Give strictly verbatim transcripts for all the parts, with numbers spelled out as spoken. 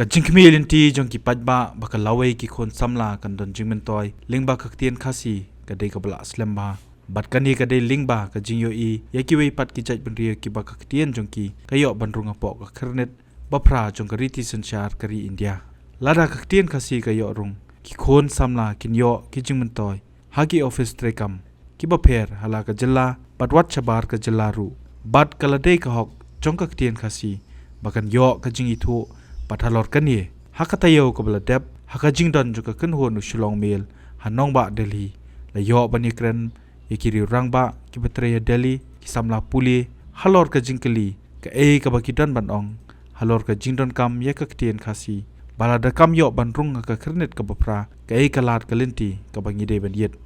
Ka jingkhmih lynti jong ki paidbah ba ka lawei ki khun samla kan don jingmyntoi lyngba ka ktien Khasi ka dei kaba lah slem bha. Bad kane ka dei lyngba ka jingïohi ïa kiwei pat ki jaitbynriew kiba ka ktien jong ki ka ïoh ban rung hapoh ka khyrnit ba phra jong ka riti synshar ka ri India. Lada ka ktien Khasi ka ïoh rung, ki khun samla kin ïoh ki jingmyntoi ha ki ophis treikam kiba pher ha la ka jylla bad wat shabar ka jylla ruh. Bad ka la dei ka hok jong ka ktien Khasi ba kan ïoh ka jingithuh bad halor kane, ha ka taïew kaba la dep, ha ka jingdon jong ka kynhun u Shillong Mail ha nongbah Delhi, la ïoh ban ïakren ïa ki riew rangbah kiba trei ha Delhi, ki samla pule halor ka jingkylli kaei kaba ki don ban ong halor ka jingdonkam ïa ka ktien Khasi ba lada kam ïoh ban rung ha ka khyrnit kaba phra, kaei ka lad ka lynti kaba ngi dei ban ïit.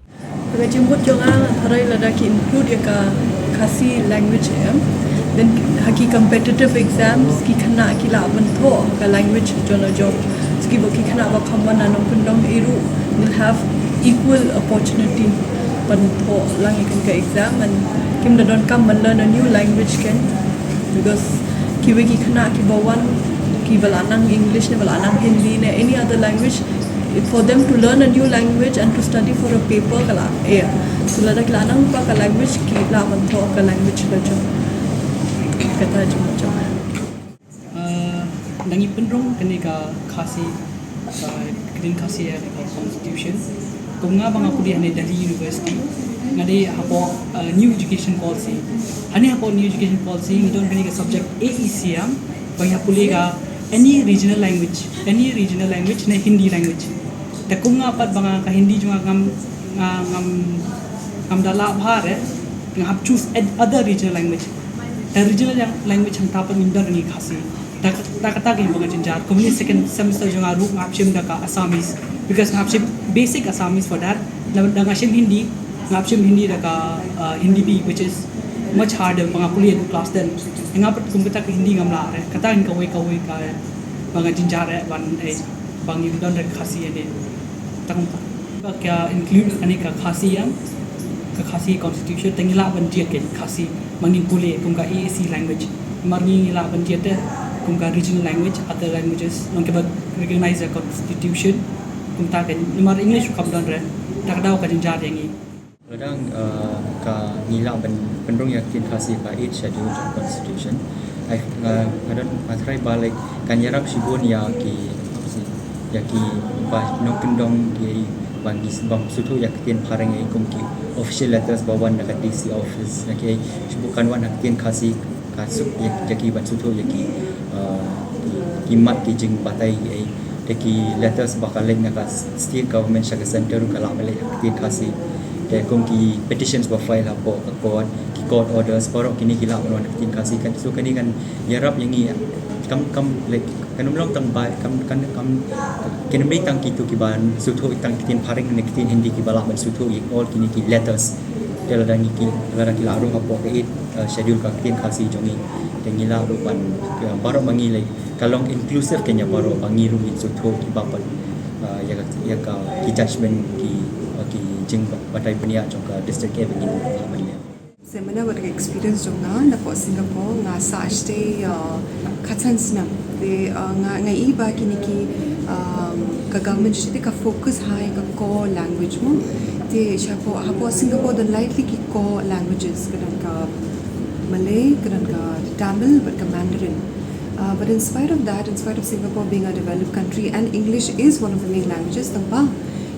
Ka jingmut jong nga, nga tharai lada ki include ïa ka Khasi language em, then ha ki competitive exams ki khynnah ki lah ban thoh ka language jong la jong. So kiba ki khynnah ba kham wan na nongkyndong ruh will have equal opportunity ban thoh lang ïa kane ka exam, and kim da donkam ban learn a new language ken, because kiwei ki khynnah kiba wan, kiba la nang English ne ba la nang Hindi ne any other language, for them to learn a new language and to study for a paper ka la, eh, so lada ki la nang pat ka language ki lah ban thoh ka language ka jong. Kata jong jong. Uh, da ngi pynrung kane ka Khasi, uh, ktien Khasi ha ka constitution. Kum nga ba nga pule hangne Delhi University, nga dei hapoh, uh, New Education Policy. Hangne hapoh New Education Policy ngi don kane ka subject A E C M, ba ngi hap pule ka any regional language, any regional language ne Hindi language. Te kum nga pat ba nga ka Hindi jong nga ngam, nga ngam, ngam da lah bha re, nga hap choose ed-, other regional language. Te regional lang-, language hangta pat ngim don ngi Khasi. Te, te kata ka ba nga jynjar. Kumne second semester jong nga ruh nga hap shim da ka Assamese, because nga hap shim basic Assamese for that. Da, da nga shim Hindi, nga hap shim Hindi da ka, uh, Hindi B, which is much harder ba nga pule haduh class ten. Nga pat kum kata ka Hindi ngam lah re. Kata ka wei ka wei ka ba nga jynjar re ban, eh, ba ngim don re Khasi ane. Tang ta. Ba ka include kane ka Khasi ïa ka Khasi constitution, te ngi lah ban jied ka Khasi ba ngin pule kum ka A A C language. Namar ngi lah ban jied te kum ka regional language, other languages, long kiba recognize ïa constitution. Kumta ka, namar English kam don re, ta ka daw ka jynjar ïa ngi. Lada, uh, ka ngi lah ban pynrung ïa ka ktien Khasi ha ka eighth schedule jong constitution. Ai, uh, nga don, nga tharai ba, like, kan ïarap shibun ïa ki, ïa ki ba nongkyndong ki ba ngi s-, bym sngewthuh ïa ka ktien phareng, ïa kum ki official letters ba wan na ka D C office, ïa ki shibun kan wan ha ka ktien Khasi, ka suk ïa, ïa ki ban sngewthuh ïa ki, uh, ki, ki mat ki jingbatai, ïa te ki letters ba ka leit na ka state government sha ka center ruh ka lah ban leit ha ka ktien Khasi. Te kum ki petitions ba file hapoh ka court, ki court orders, baroh kine ki lah ban wan ha ka ktien Khasi. Kan, so kane kan ïarap ïa ngi, kam, kam, like, kan ym long tang ba, kam, kan, kam, kan ym dei tang kito kiba sngewthuh tang ktien phareng ne ktien Hindi kiba lah ban sngewthuh ïa all kine ki letters. Te lada ngi ki, lada ki lah rung hapoh ka eighth, uh, schedule ka ktien Khasi jong ngi, te ngi lah ruh ban, uh, baroh ma ngi, like, ka long inclusive kane baroh ba ngi ruh ngin sngewthuh kiba pat, uh, ïa ka, ïa ka ki judgment ki, uh, ki jingbatai bniah jong ka district eh ba ngin lah ban leh. Seh mynta wat ka experience jong nga napoh Singapore, nga sah shatei, uh, khatsan snem. Te, uh, nga, nga i ba kine ki, um, ka government shatei ka focus ha ïa ka core language mo. Te shapoh, hapoh Singapore don lai tylli ki core languages, ka don ka Malay, ka don ka Tamil bad ka Mandarin. Uh, but in spite of that, in spite of Singapore being a developed country and English is one of the main languages, tang ba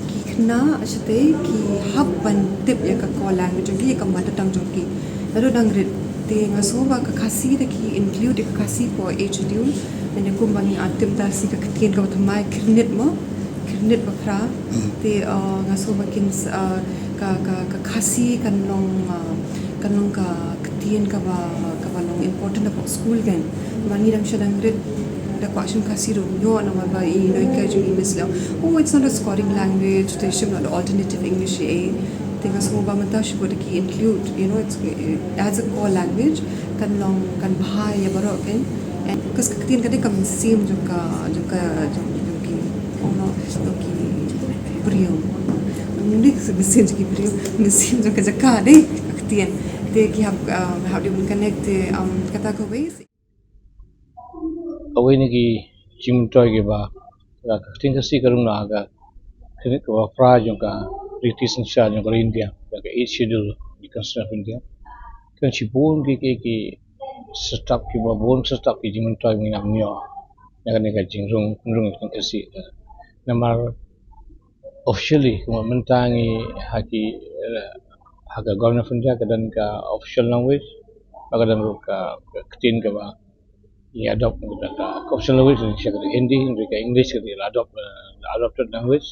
ki khynnah shatei ki hap ban tip ïa ka core language jong ki, ïa ka mother tongue jong ki. Naduh dang rit, te nga sngew ba ka Khasi da ki include ïa ka Khasi hapoh eighth schedule. Mynta kum ba ngi, ah, tip da shi ka ktien kaba thymmai, khyrnit mo, khyrnit ba phra. Te, uh, nga sngew ba kin, uh, ka, ka, ka Khasi kan long, uh, kan long ka ktien kaba, kaba long important hapoh skul kan. Namar ngi dang shu dang rit, da kwah shim Khasi ruh ym ïoh namar ba i nonghikai jong ngi miss lang. Oh, it's not a scoring language, te shim noh da alternative English eh. Te nga sngew ba mynta shu da ki include, you know, it's, it adds a core language, kan long, kan bha ïa baroh kan. And because ka ktien ka dei ka mynsiem jong ka, jong ka, jong, jong ki, you know, jong ki briew. Ym dei ka mynsiem jong ki briew, mynsiem jong ka jaka dei ka ktien. Te ki hap, um, hap dei ban connect te, um, kata kawei. Kawei na ki jingmyntoi kiba, ka ktien Khasi ka rung na ka, ka, kaba phra jong ka Treaty Synshar jong ka India, ka Eighth Schedule of the Constitution of India. Kan shibun ki, ki, ki setup kiba bun setup ki jingmyntoi mynta mynta. Na kane ka jingrung, rung ka ktien Khasi. Namar officially, kumba mynta ngi ha ki, eh, ha ka Government of India ka don ka official language, ba ka don ka, ka ktien kaba ngi adopt ka, ka official language, ka Hindi, ka English ka la adopt, eh, adopted language.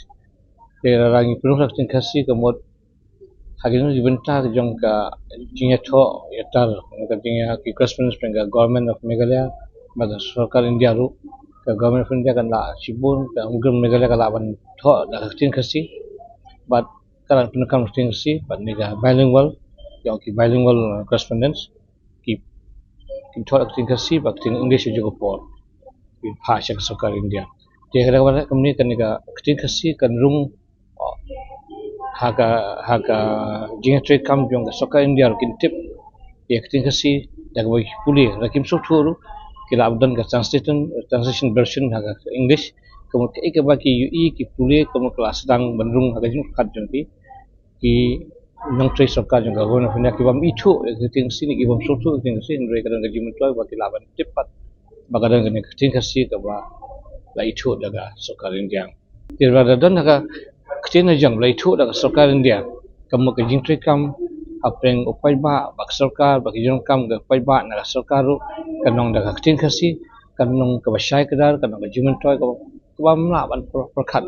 Te lada ngi pynrung ka ktien Khasi ka mut ha kine ki bynta jong ka jingïathoh ïatar, ka jingïa ki correspondence pyrshah ka Government of Meghalaya bad ka Sorkar India ruh, ka Government of India kan lah shibun, ka Government Meghalaya kan lah ban thoh da ka ktien Khasi bad kan lah pyndonkam ktien Khasi bad ne ka bilingual, ïa ki bilingual, uh, correspondence, ki, ki thoh da ktien Khasi bad ktien English jong ka por, ki phah sha ka Sorkar India. Te ka da ka kumne kane ka ktien Khasi kan rung ha ka, ha ka jingïatreilang jong ka Sorkar India ruh kin tip ïa ka ktien Khasi da kaba ki pule, lada kim sngewthuh ruh ki lah ban don ka translation, translation version ha ka English, ka mut kaei kaba ki ïohi ki pule, ka mut ka la sdang ban rung ha ka jingpyrkhat jong ki, ki nongtrei sorkar jong ka Government of India ki bym ithuh ïa ka ktien Khasi ne ki bym sngewthuh ïa ka ktien Khasi, hynrei ka don ka jingmyntoi ba ki lah ban tip pat ba ka don kane ka ktien Khasi kaba la ithuh da ka Sorkar India. Te lada don ha ka ktien la jong la ithuh da ka Sorkar India, ka mut ka jingtreikam hapdeng u paidbah bad ka sorkar bad ka jingdonkam ka paidbah na ka sorkar ruh kan long da ka ktien Khasi, kan long kaba shai kdar, kan long ka jingmyntoi kaba, kaba ym lah ban pyrkhat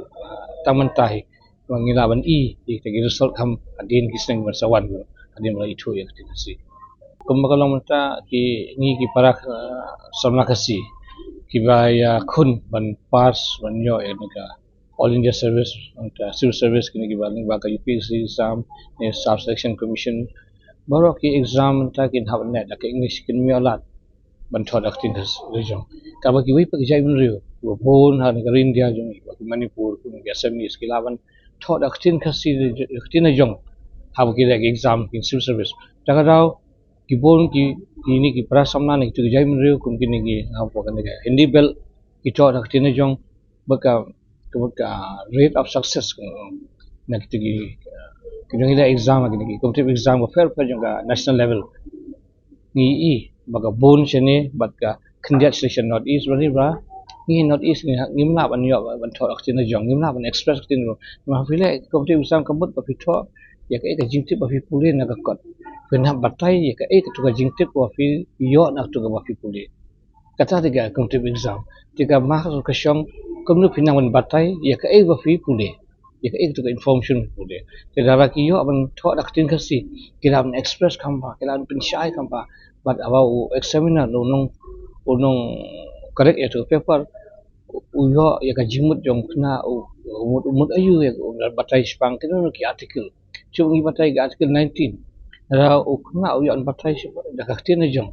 tang mynta hi. Ba ngi lah ban i ïa kita ki result kham hadien ki snem ban sa wan, hadien ba la ithuh ïa ka ktien Khasi. Kumba ka long mynta ki, ngi ki para, uh, samla Khasi kiba ïakhun ban pass, ban ïoh ïa kane ka All India Service, mynta Civil Service, kine kiba lyngba ka U P S C exam ne Staff Selection Commission, baroh ki exam mynta kin hap ban leh da ka English, kim ïoh lad ban thoh da ka ktien Khasi la jong. Kaba kiwei pat ki jaitbynriew kiba bun ha kane ka ri India jong ngi, ba ki Manipur, ki Assamese, ki lah ban thoh da ka ktien Khasi, da ka ktien la jong, haba ki leh ki exam ki Civil Service. Te ka daw ki bun ki, kine ki para samla ne kito ki jaitbynriew kum kine ki, haba kane ka Hindi Belt ki thoh da ka ktien la jong, ba ka, ka, ka rate of success na kito ki, ki jong ki leh exam, kine ki competitive exam bapher bapher jong ka national level, ngi i ba ka bun shane bad ka khyndiat sha North East, bad ngi ba ngi North East ngi, ngim lah ban ïoh ban thoh ka ktien la jong, ngim lah ban express ka ktien ruh. Namar phi leh competitive exam ka mut ba phi thoh ïa kaei ka jingtip ba phi pule na ka kot, phin hap batai ïa kaei kato ka jingtip ba phi ïoh na kato kaba phi pule. Kata te ka competitive exam, te ka mark ka shong kumno phi nang ban batai ïa kaei ba phi pule, ïa kaei kato ka information pule. Te lada ki ïoh ban thoh da ka ktien Khasi, ki lah ban express kham bha, ki lah ban pynshai kham bha. Bad haba u examiner u nong, u nong correct ïa kato ka paper, u ïoh ïa ka jingmut jong u khynnah, u, u mut, u mut aïu ïa ka, u batai shaphang kino kino ki article. Shu ngi batai ka article nineteen. Lada u khynnah u ïoh ban batai shaphang da ka ktien la jong,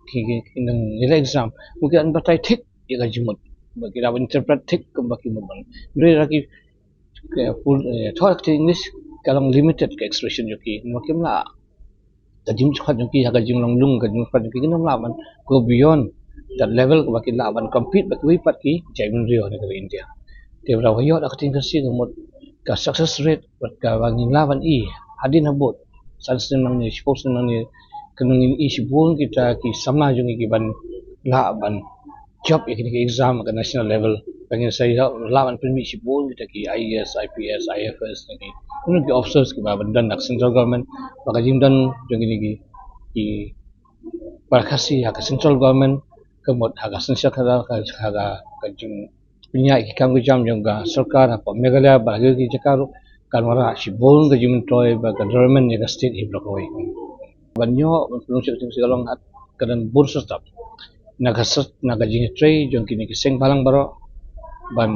ki, ki, ki nang ïaleh exam, u ïoh ban batai thik ïa ka jingmut ba ki lah ban interpret thik kumba ki mut ban. Hynrei lada ki, ki pule, eh, thoh da ka ktien English, ka long limited ka expression jong ki, namar kim lah, ka jingmut jong ki ha ka jinglong lung, ka jingmut jong ki kim lah ban go beyond that level kaba ki lah ban compete bad kiwei pat ki jaitbynriew ha kane ka ri India. Te lada ïoh da ka ktien Khasi ka mut ka success rate bad kaba ngin lah ban i hadien habud, san snem nangne, shiphew snem nangne, kan nang i shibun kita ki samla jong ngi kiban lah ban jop ïa kine ki exam ha ka national level. Ba ngin sa ïoh lah ban pynmih shibun kita ki I A S, I P S, I F S, ne ki, ne ki officers kiba ban don da ka central government. Ba ka jingdon jong kine ki, ki para Khasi ha ka central government, ka mut ha ka central, ha ka, ha ka, ka jing pynïaid ki kam ki jam jong ka sorkar hapoh Meghalaya bad ha ki jaka ruh, kan wanrah shibun ka jingmyntoi bad ka development ïa ka state hi baroh kawei. Ban ïoh ban pynlong sha ka jingmyntoi ka long ha ka don bun setup. Na ka set, na ka jingtrei jong kine ki seng bhalang baroh ban,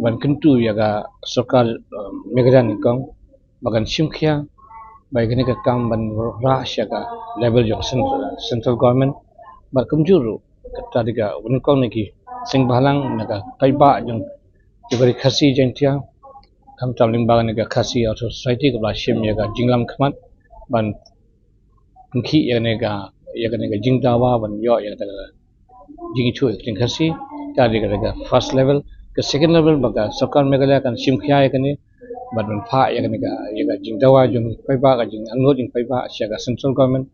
ban kyntu ïa ka sorkar, eh, Meghalaya nyngkong ba kan shim khia ba ïa kane ka kam ban rah sha ka level jong ka cent-, central government. Bad kumjuh ruh kata de ka nyngkong na ki seng bhalang, na ka paidbah jong ki bari Khasi Jaiñtia, khamtam lyngba kane ka Khasi Authors' Society kaba la shim ïa ka jinglam khmat ban pynkhih ïa kane ka, ïa kane ka jingdawa ban ïoh ïa kata ka jingithuh ïa ka ktien Khasi. Ka dei ka first level. Ka second level ba ka sorkar Meghalaya kan shim khia ïa kane bad ban phah ïa kane ka, ïa ka jingdawa jong paidbah, ka jingangnud jong paidbah sha ka central government.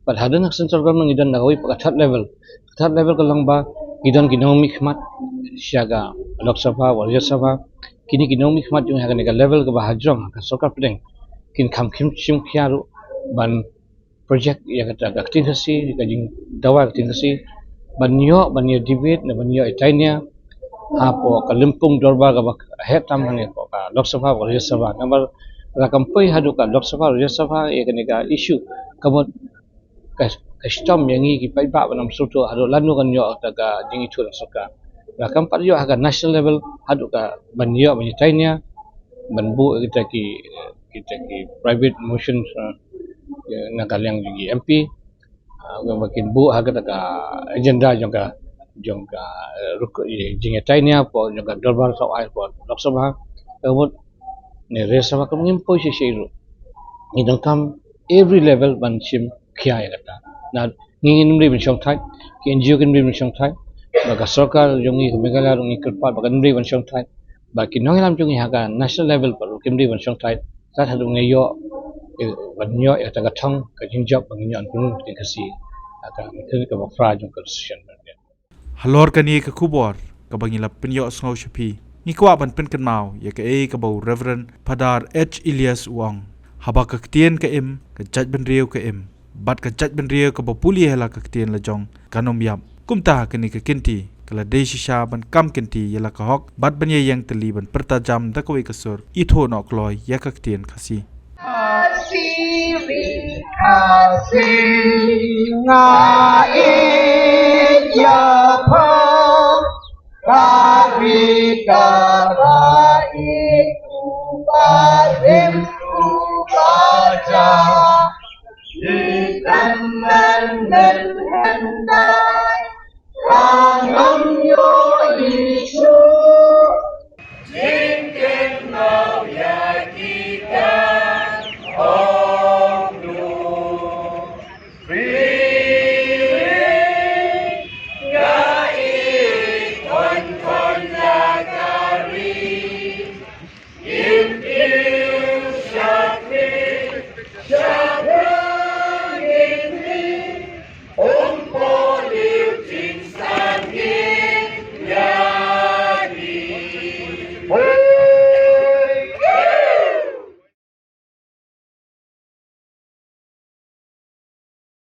Bad hadien ka central government ngi don na kawei pat ka third level. Ka third level ka long ba ngi don ki nongmihkhmat sha ka Lok Sabha wa Rajya Sabha. Kine ki nongmihkhmat jong ngi ha kane ka level kaba hajrong ha ka sorkar pdeng kin kham khim shim khia ruh ban project ïa kata ka ktien Khasi, ka jingdawa ka ktien Khasi, ban ïoh ban ïa debate ne ban ïoh ïa tainia hapoh ka lympung dorbar kaba heh tam hangne hapoh ka Lok Sabha bad Rajya Sabha. Namar lada kam poi haduh ka Lok Sabha Rajya Sabha ïa kane ka issue, ka mut ka, ka shitom ïa ngi ki paidbah ban ym sngewthuh haduh lano kan ïoh kata ka jingithuh na sorkar. Lada kam pat ïoh ha ka national level haduh ka ban ïoh ban ïa tainia, ban buh kita ki, kita ki private motions, uh, na ka liang jong ki M P, uh, ba kin buh ha kata ka agenda jong ka, jong ka, uh, ruk-, eh, jingïatainia hapoh jong ka dorbar sawai hapoh Lok Sabha, ka mut ne Rajya Sabha, ka mut ngim poi shisha ruh. Ngi donkam every level ban shim khia ïa kata. Na ngi ngim dei ban shong thait, ki N G O kim dei ban shong thait, ba ka sorkar jong ngi ka Meghalaya ruh ngi kyrpad ba kim dei ban shong thait, ba ki nongïalam jong ngi ha ka national level pat ruh kim dei ban shong thait. Tat haduh ngi ïoh, eh, ban ïoh ïa kata ka thong ka jingjop ba ngi ïoh ban pynrung ïa ka Khasi ha ka, ka, ka ba phra jong ka constitution. Halor kane ka khubor kaba ngi la pynïoh sngew sha phi, ngi kwah ban pynkynmaw ïa kaei kaba u Reverend Phadar H Elias u ong. Haba ka ktien ka im, ka jaitbynriew ka im. Bad ka jaitbynriew kaba pule ha la ka ktien la jong kan ym ïap. Kumta kane ka kynti ka la dei shisha ban kam kynti ïa la ka hok bad ban ïeng tylli ban pyrta jam da kawei ka sur, ithuh noh kloi ïa ka ktien Khasi. Khasi ri Khasi, nga ïeit ïa pha. Ka ri ka rahi, u barim u baja, i kan men men hendai, ka ngam ïoh i shu. Jingkynmaw ïa kita, ong du.